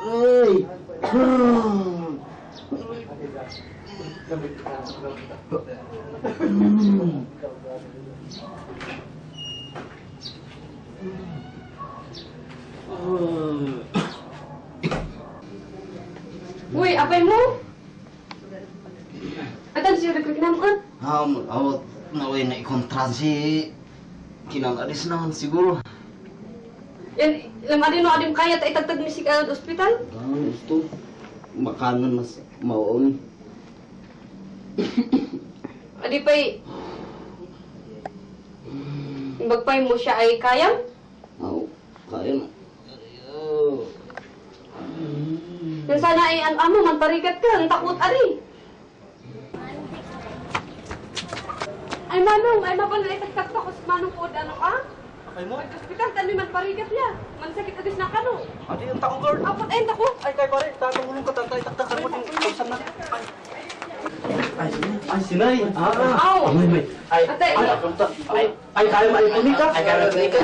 Ay. Uy, apay mo? Atan siya nagkakinamuan? Awat naway na ikontran si kinang-alis naman siguro. Yan, lamari no adim kaya ta itagtag ni si ka ospital? Gusto makanan mas maon. Adi pa'y bagpay mo siya ay kayang? Kaya na. Yan sana ay amo man parikat ka, ang takot ari. Ay manong, ay mabalay tagtak ko sa manong po ano ka? Ay mo? Ay ospital tani man parikat ya. Man sakit agis na kano. Adi yung taong guard. Apat ay tako. Ay kay pare, tatulong ka tatay, taktakan mo din kausan na. Ay, sinay. Aw. May. Ay, Atay. ay kaya maipuni ka? Ay kaya maipuni ka?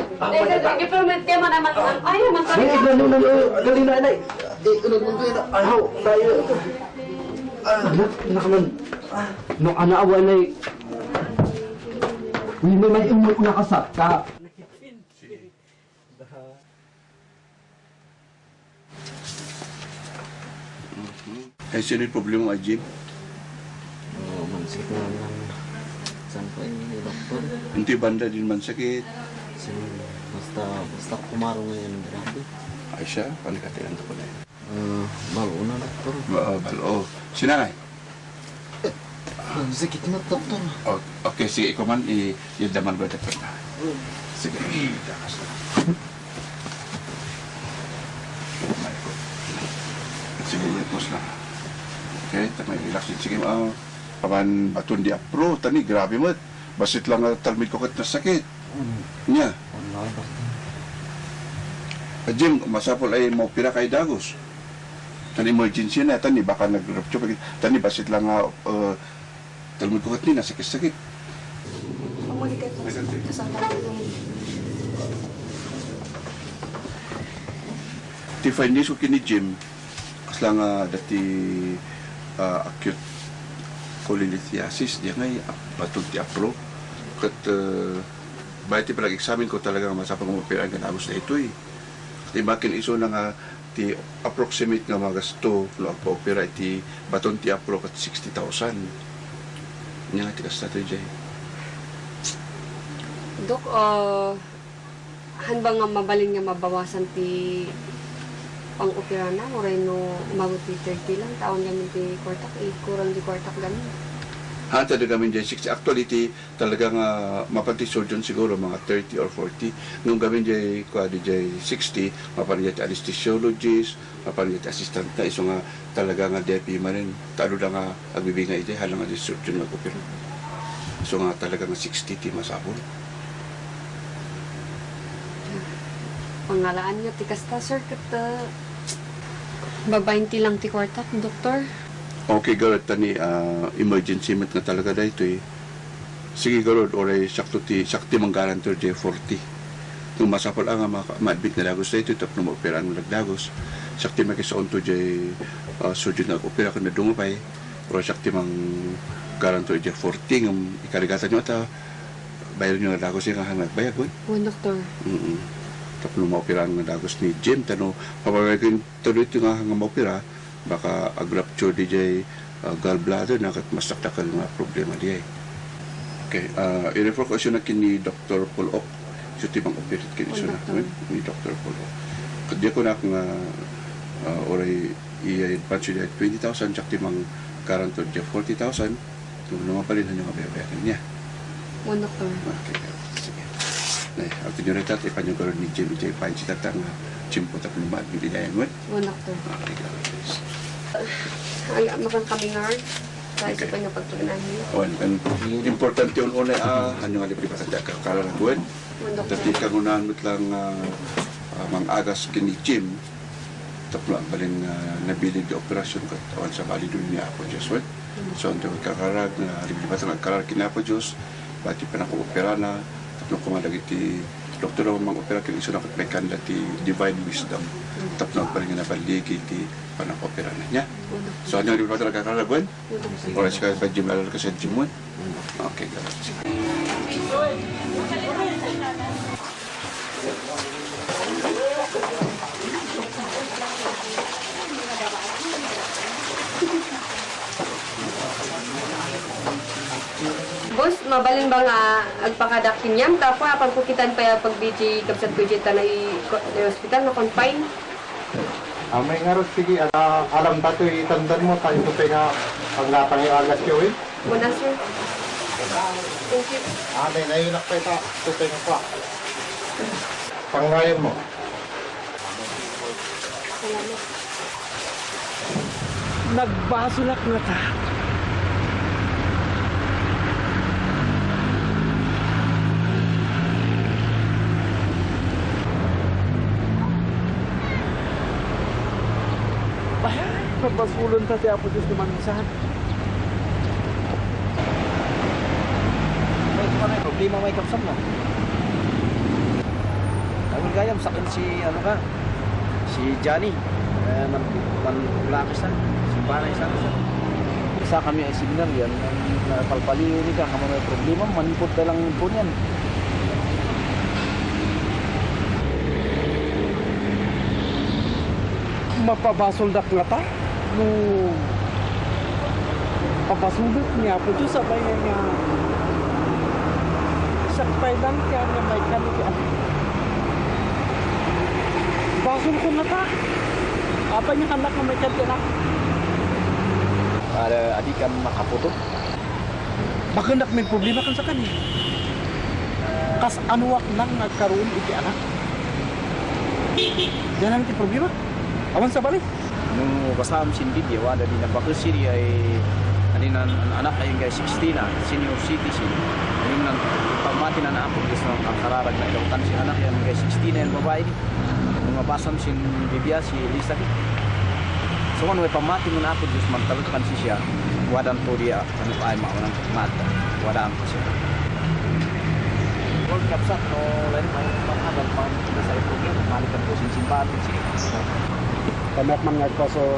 Ay permit kay man man ay man Ay, parikat. iglan nun, gali na, inay. Ay, ho, tayo. Anak man. Nung anaawa na may umot na kasat ka. Ay, sino yung problema, Jim? Mansik na lang. Saan pa yung doktor? Hindi banda din man sakit. Basta kumarong ngayon, grabe. Ay siya, palikatinan ko na yun. Maluna, doktor. Balo. Sinanay? Sakit na, doktor. Okay, sige, ikaw man, i-daman ko ito na. Sige, dakas na. Sige, iatmos na. Okay, tamay relax yun. Sige, paman batun di apro, tani, grabe mo. Basit lang talmid ko kat na sakit. Nya. Wala, doktor. Jim, masapol ay mau pira kay Dagos. Tani emergency na, tani baka nag-rupture. Tani basit lang talmid ko kat ni, nasakit-sakit. Pamuli ka sa Ti findings ko kini Jim, kasla nga dati acute cholelithiasis, diya ngay batong ti apro. Kat bahay ti palag examine ko talaga masapang umapiraan ka nagos na ito eh. Di makin iso na nga ti approximate nga mga gasto no agpa-opera iti baton ti apro kat 60,000. Nya nga ti kasta to jay. Dok, hanbang nga mabalin nga mabawasan ti pang-opera na, oray no umabot ti 30 lang, taon gamin ti kwartak, kurang di kwartak gamin. Talaga kami dyan 60. Actually, talagang mapanti surgeon siguro mga 30 or 40. Nung kami dyan, kuwadi dyan 60, mapanti dyan anesthesiologist, mapanti dyan assistant na, iso nga talaga nga DP man rin. Talo na nga agbibigay dyan, halang nga dyan surgeon nga kupiro. So nga talaga nga 60 ti masabon. Pangalaan nga ti kasta, sir, kat babainti lang ti kwartak, doktor. Okay, Garot, tani emergency mat nga talaga da ito eh. Sige, Garot, oray sakti manggarantor dyan 40. Nung masapal nga ma-admit na dagos na ito, tapos ma-operaan mo nagdagos. Sakti makisaon to dyan surgeon na opera ko na dumupay. Pero sakti mang garantor dyan 40, ng ikarigatan nyo ata, bayar nyo na dagos yung nagbayag, boy. Oo, doktor. Tapos nung ma-operaan nga dagos ni Jim, tanong, papagagin tuloy ito nga ma-opera, baka agrapture di jay gallbladder na kat mas taktakal nga problema di ay. Okay, i-refer ko siya na kini Dr. Paul Ock. Siya tibang operat kini siya na ni Dr. Paul Ock. Kadiya ko na nga oray i-advance niya 20,000 siya tibang karantor niya 40,000 kung lumapalin na niya mabayaran niya. Oo, doktor. Okay, sige. Ay, ang tinurita at ipanyong karoon ni Jim J. Pine si tatang chimpo at lumaad ng lidayan mo. Oo, doktor. Okay, guys. Ay, makang kami nga, kahit Okay. sa kanya pagtunahin. And importante yun una, ano nga libre pa sa kalalagwan. Oo, doktor. Dati kangunahan mo't lang mang agas kini Jim. Tapos lang balin nabilig di operasyon katawan sa bali doon ni Apo Diyos. So, ang kakarag na libre pa sa nagkarag kini Apo Diyos. Bati pa na opera na. Tapos kumadag iti doktor naman mag-opera kini iso na may kanila ti divine wisdom. Tapos pa rin nga nabaligi ti panang-opera na niya. So, ano yung talaga kakalaguan? Oras ka pa Jim, alam ka sa Jim mo? Okay, grabe. Boss, mabalin ba nga agpakadakin yam? Tapos apang kukitan pa pag DJ kapsat ko dito na hospital na confine. May ngarot sige, alam ba ito itandan mo, tayo ito nga ang latang agas yun eh. Muna, sir. Thank you. May nainak pa ito, ito nga pa. Pangayan mo. Salamat. Nagbasulak na ta. Nagbasulon ta siya po Diyos naman minsan. May problema may kapsam na. Ang gayam sakit si ano ka? Si Johnny. Manulakis na. Si Panay sa isa. Isa kami ay signal yan. Napalpaliw ni ka kung may problema. Manipot na lang po yan. Mapabasoldak nga ta. No papasuldak niya po Diyos sabay niya sakpay lang kaya niya may kanikaan. Basol ko na ta. Apa niya kanak na may kanikaan? Para adik ka makaputo. Baka nak may problema kan sa kanya. Kas anuwak lang nagkaroon iti anak. Yan ang iti problema. Awan sa balik. Nung kasama sin video, ada di nabakasiri ay anak ay guys 16 na, senior citizen. Yung nang pamati na ako, gusto nang kararag na ilautan si anak yan guys 16 na yung babae ni. Nung mabasam sin Bibia, si Lisa. So kung may pamati mo na ako, gusto magtalukan si siya, wadan to dia, ano pa ay maunang mata, wadan pa siya. World Cup sa, no, lain may pang-abal pang nasa ipugyan, malikan ko simbahan siya. Kamat man nga ko so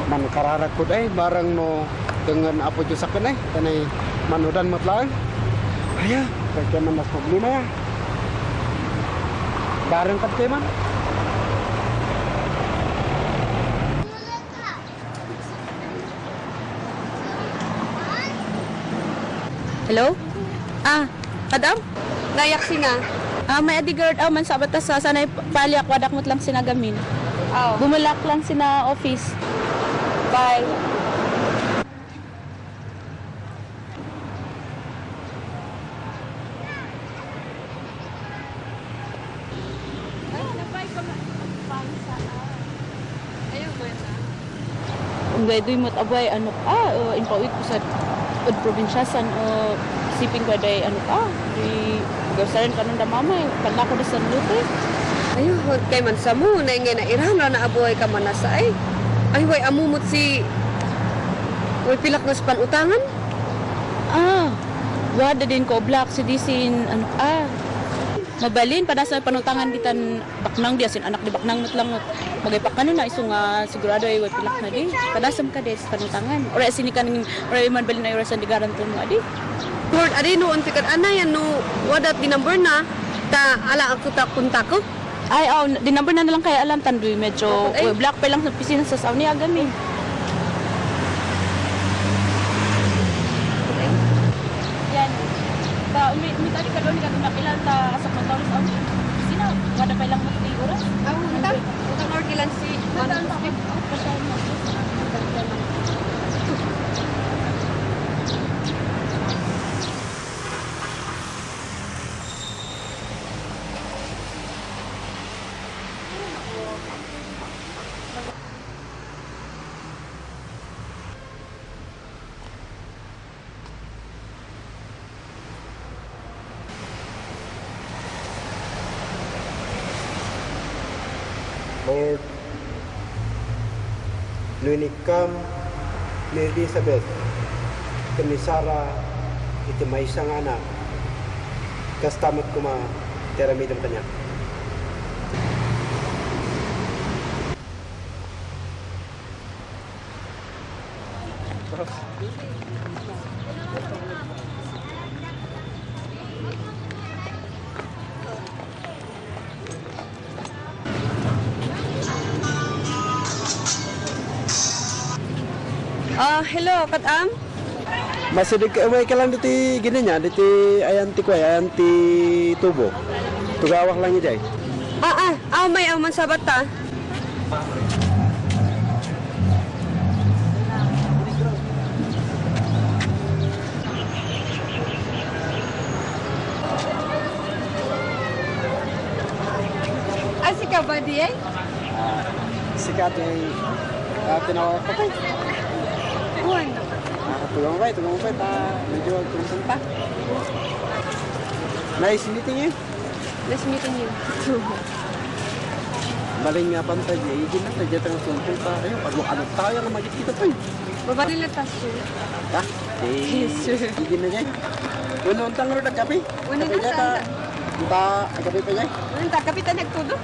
man kararak ko day barang no dengan apo jo sa kanay kanay manudan matlaan aya kaya man mas problema ya barang kat kay man Hello? Madam? Nayak si nga. May adigard man sa batas sa sanay paliak wadak mot lang sinagamin. Oh, Bumulak lang sina office. bye. Ungay duy mot abay ano impawit ko sa probinsyasan siping ko day ano di gasarin kanon da mamay kala ko sa lute. Ayun, kay man sa mo, na nga na iram na abuhay ka man nasa ay. Ay, way amumot si... Way pilak na sa panutangan. Wada din ko black si disin ano mabalin pada sa panutangan ditan baknang dia sin anak di baknang mot lang magaypak kanon na iso nga sigurado ay way pilak na di. Padasam ka des panutangan. Ora sini kan ora man balin na ora sa digaran to mo adi. Lord, adi noon pikat anayan no, wadat di number na, ta ala ako ta punta ko. Ay, di number na lang kaya alam tandoy medyo black pa lang sa pisina sa sauni agami. Yan. Ta umi tadi ka doon ka nakilan ta sa motor sa pisina. Wala pa lang mo ti oras. Utang ordilan si Madam. Lord, lunikam ni Elizabeth, kami Sarah, iti may isang anak, kastamat kuma Tera medium kanya. Hello, Katam? Masih di may kalang diti gini nya, diti ayanti ko, ayanti tubo. Tugawak lang ijay. May man sabat ta. Asik ka ba di eh? Sikat yung tinawag ko kay. Buwan. Tulong ko ta medyo tulisan pa. Nice meeting you. Nice meeting you. Maling nga pantay, igin na tayo tayong sumpong pa. Ayun, pag ano tayo na magit kita pa. Baba nila tas sir. Ha? Yes, sir. Igin na dyan. Uno, untang rin ang kape. Uno Kape na dyan saan? Unta, ang kape pa dyan. Ano ta kapitan nagtudo?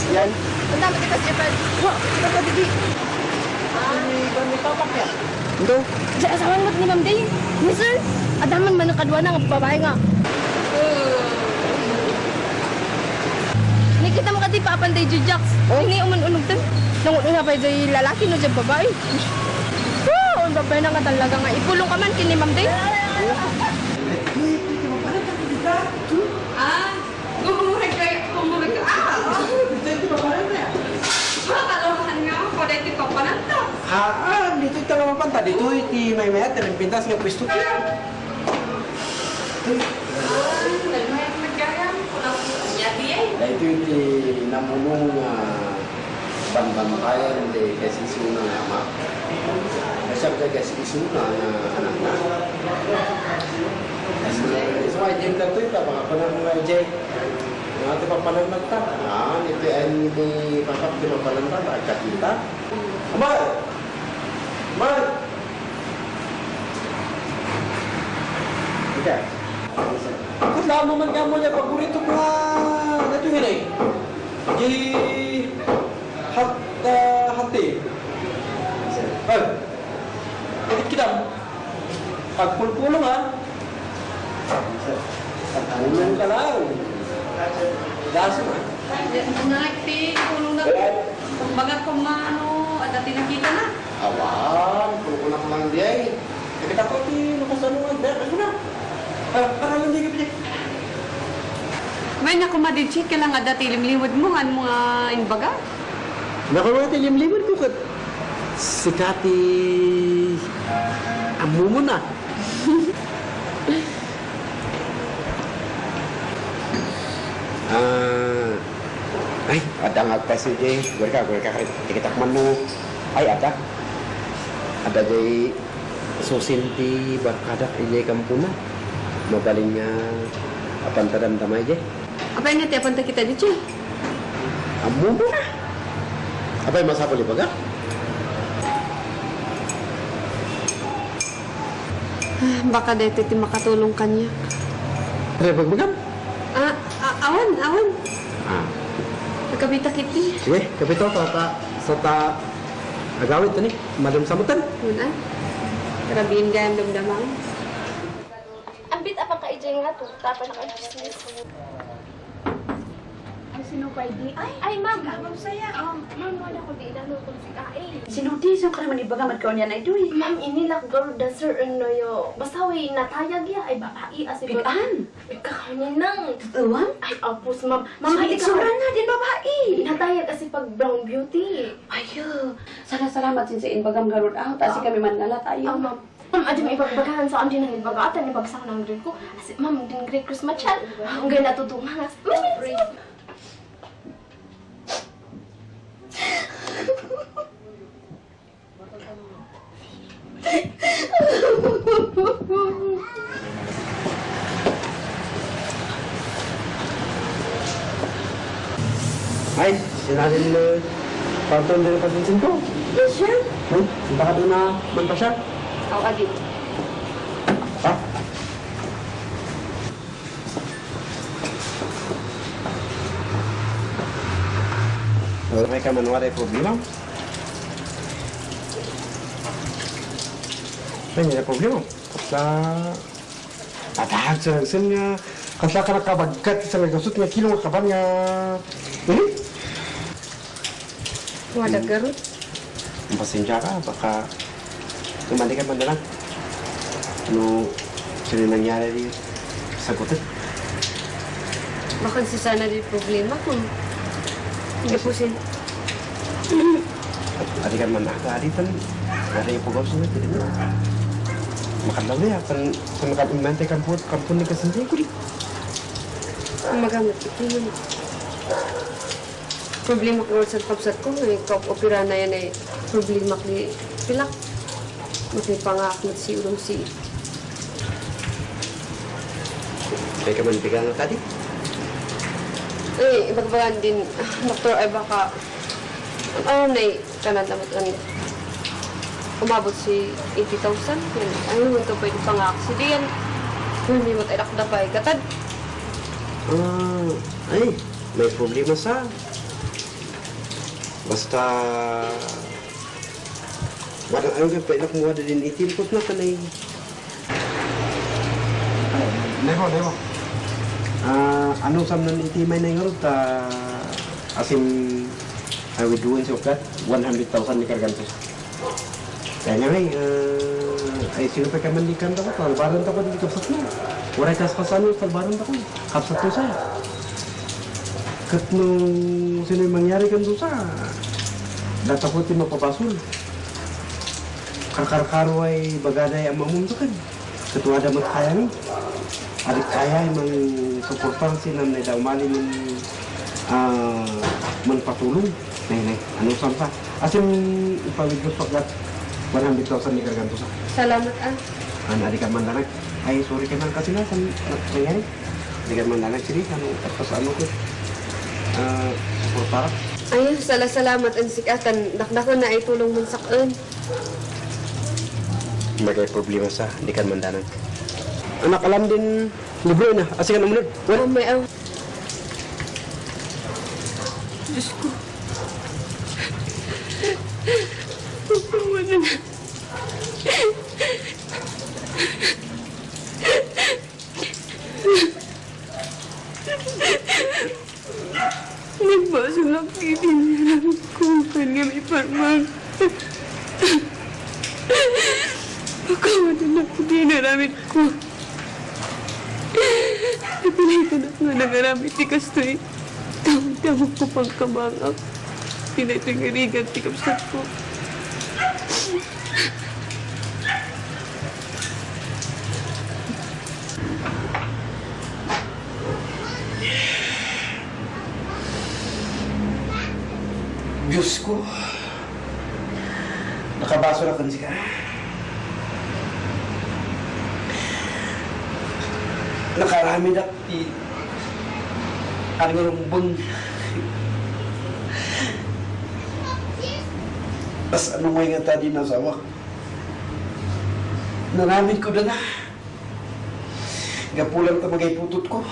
Yan. Punta mo kita sa Japan. Kita ko didi. Ito. Sa asawang mat ni Ma'am Day. Yes, sir. Adaman man ang kadwa ng babae nga. Nakita mo kati paapan day Jujax. Hindi uman-unog din. Nangunin na pa day lalaki no dyan babae. Ang babae na nga talaga nga. Ipulong ka man kini Ma'am Day. Gumurig ka. Makalohan nga ako. Dahil di pa pananta. Dito ito naman panta. Dito iti may mayat. Pintas nga pwesto kaya. Ito iti namunong banbantayan di kasi isuna nga ama. Kasap ka kasi isuna nga anak na. Kasi so ay jem na ito ita. Baka pa na mga jem. Nga ito pa pananag ta. Ito ay ni papap di pa pananag ta. Kakita. Amal! Amal! Okay. Ikut lama man kamu niya paborito ko nga ito yun eh. Di hati. Ay! Ikit kita. Pagpulpulong ha. Pagpulong ka lang. Gaso ha. Nakakti, tulong na. Kumbaga kumano, at dati nakita na. Awan, pulpulong lang diya eh. Kita ko ti nakasanungan. Ako na. Para lang di ka pili. May nakumadidsi ka lang at dati limlimod mo, ano mga inbaga? Naku mga tilim-limod ko kat sikati amo mo na. Ay, ada nga peso jay. Gurka, tikitak man mo. Ay, ada. Ada jay susinti barkadak ijay kampuna. Mabaling nga apan tadam damay jay. Apa yang tiap pantai kita dicil? Amo mo na. Apa yung masapali baga? Baka dito ti makatulong kanya. Pero bagbagam? Awan. Nagkabita kiti. Sige, kapito sa ta agawit ni madam samutan. Muna. Karabihin gayam damdamang. Ambit apang kaijay nga to. Tapan ka business. Sino pa di? Ay, ma'am. Ma'am, saya. Ma'am, wala ko di ilan ko si Kae. Sinudi sa karaman ibaga magkaon yan ay doy. Ma'am, inilak girl da sir ano yo. Basta way natayag ya ay babae as Pigaan? Kakaninang. Uwan? Ay, apos ma'am. Ma'am, haliksura na din babae. Natayag kasi pag brown beauty. Ayo. Salamat sin sa inbagam garod out. Asi kami manala tayo. Ma'am. Ma'am, adi may ibagbagahan sa amdi ng ibagatan, ibagsak ng grade ko. Kasi ma'am, din grade Christmas chat. Hanggang natutungan. Ma'am, Ay, sinalin panton din pasinsin ko. yes, sir. Baka doon na man pa siya. Aw, adi. Mereka menuai problema. May problema. Kapsa atahag sa nga kapsa ka nakabagkat sa nagasot nga kilo kaban nga Wala garot. Pasensya ka, baka tumali ka man na lang. Ano sino nangyari di sagutin? Baka si sana di problema kung gapusin. Adi kan man nakakaritan. Ada yung pagaw sa natin. Makalaw na yan. Kung nakapimante kampun ni kasanjay ko di. Magamit ito yun. Problema ko sa kapsat ko, may opera na yan ay problema ko ni pilak. Matipangakot si ulong si. Kaya ka man bigang tadi? Eh, ibagbagan din, doktor ay baka, na kanan naman ang umabot si 80,000. Ayun, ito pwede pangakot si Dian. Hindi mo tayo nakadapay katad. Ay, may problema sa. Basta wala ano ka pwede kumuha din itim ko na kanay. Nevo. Ano sam nan itimay na ngurot asim I will do in that 100,000 ni karganto. Kaya nga ay sino pa kamandikan daw talbaran ta ko di kapsat na. Wala kas pasano talbaran ta ko. Kapsat to saya. Kat nung sino yung mangyari kan doon sa dataputin mapapasul. Karkar-karo ay bagaday ang mamunto kan. Ketua damat kaya ni. Adik kaya mang suportan sinan na daw mali ng manpatulong. Nay, ano sampa? Asim ipawid mo pagkat 100,000 ni karganto sa. Salamat Adik ka man lanag. Ay, sorry ka man kasi na sa nangyari. Adik ka man lanag sili. Tapos ano ko? Suportar. Ayun, salamat ang sikatan. Naknakon na ay tulong man sakon. Magay problema sa di kan mandanan. Anak alam din libro na. Asikan umunod. Oh, may Diyos ko. Wala na. Nagbaso lang kitinirang ko kanya may parmang. Pagkawalan ako dinaramit ko. Napilitan ako nga nangaramit ni Kastoy. Tawag ko pang kamangak. Pinatangarigan ti kapsat ko. Diyos ko. Nakabaso na kan si ka. Nakarami na ano nga rumbang. As ano mo nga tadi na sawak. Naramid ko na. Gapulang tamagay putot ko.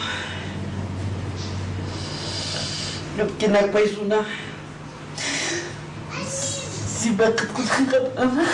Kinagpaiso na. Si bakit ko na